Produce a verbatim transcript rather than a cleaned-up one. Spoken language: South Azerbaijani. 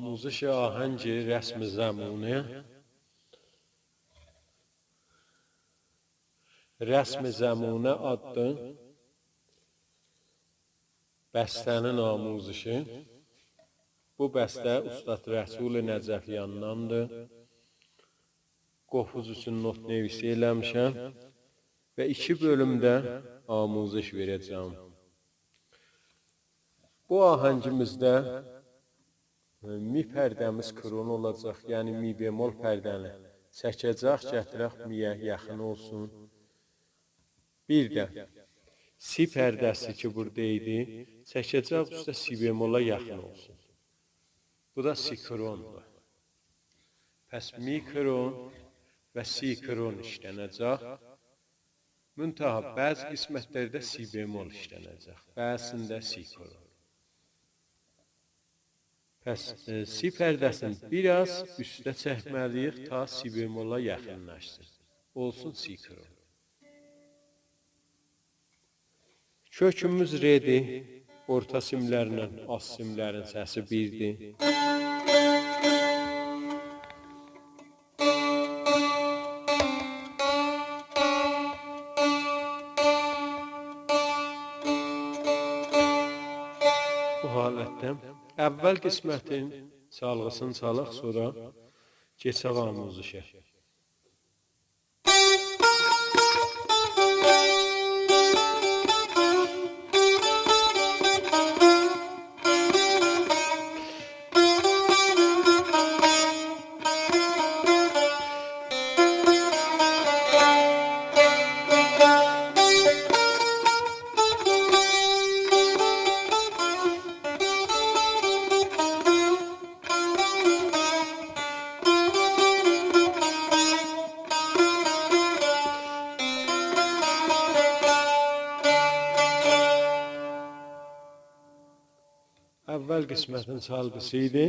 آموزش آهنگ رسم زمونه. رسم زمونه آدلی بسته‌نین آموزشی. بو بسته اوستاد رسول نجفیاندان‌دیر. قوپوز اوچون نوت‌نویسی ائله‌میشم و ایکی بؤلومده آموزش وئره‌جم. بو آهنگیمیزده، ائ، می پرده‌میز کرن اولاجاق، یعنی می بمل پرده‌نی چکه‌جک، گتیرک می‌یه یاخین اولسون. بیر ده سی پرده‌سی کی بورادا ایدی، چکه‌جک اوسته سی بمله یاخین اولسون. بو دا سی کرن‌دور. پس می کرن و سی کرن ایشلنه‌جک. منتها بعضی قسمت‌لرده سی بمل ایشلنه‌جک، بعضی‌سینده سی کرن. پس، ائ، سی پرده‌سینی بیر آز اوسته چکمه‌لی‌ییک تا سی بمله یاخینلاشسین. اولسون سی کرن. کؤکوموز ره‌دیر. اورتا سیم‌لرله آلت سیم‌لرین سسی بیردیر. بو حالتده اول قسمتین چالغی‌سینی چالاق، سونرا کئچک آموزشه. اول قسمتین چالغی‌سی ایدی.